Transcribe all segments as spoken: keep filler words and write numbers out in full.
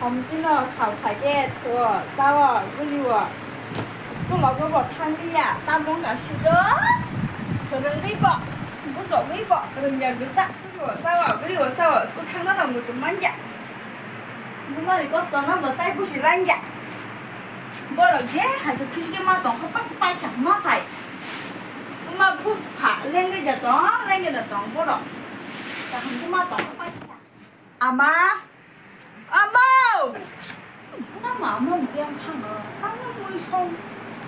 Omtino sal phaikhe thuo, chao, gulio. School-o bo thanglia, tamo wngkha sido. Rwngwi bo, bujogwi bo, rwngya gwsa. Gulio, chao, gulio, chao, school thangna rok muchung manya. Bumari kosto no bo tai busi langya. Borok je hajo khisi khe ma tongkha, pas paikha ma thai. Ma bupha lengwi da tong, lengwi da tong borok. Kaham khe ma tongkha paikha. Ama, amo! Tamo amo yang thango, tamo mui song,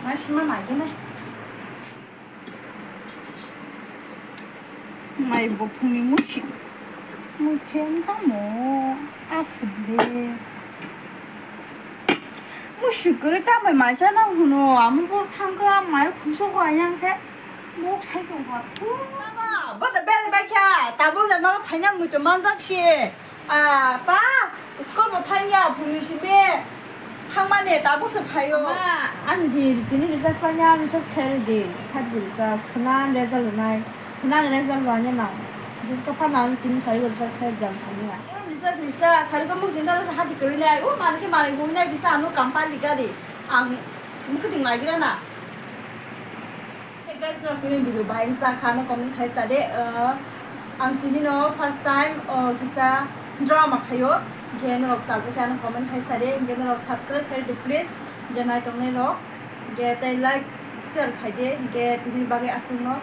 ma sima nai gene. Mai buphungni musi, musi tamo aswk de. Musi kwrwi tamo mai chana hwno, amo bo thangkha mai khusok ayang khe, mok sai tongkha. Tamo, bo bele bai kha, tabuk da no thaina muitu manjak si. Ah, pa, school bo thangya, phungni simi thangmani tabuk se phaio. Ma, ani di, tini recharge panya, recharge khair di, five G recharge, khna result nai, khna result nai na. Jis ka pa na tini sari recharge khair di ang sani ya. Recharge, recharge, sari ka mung tinda sa hati kari nai, o mani ke mani bui nai bisa anu kampar lika di, ang mukti ngai gira na. Hey guys, norok tini video bahai wngsa kha, ano comment khai sa de. Uh, ang tini no first time, uh, kisa drama khaio. Ge norok chajak khe ano comment khai sa de. Ge norok subscribe khai de please. Je nai tongnai rok. Ge tei like, share khai de. Ge tini bagwi aswk no.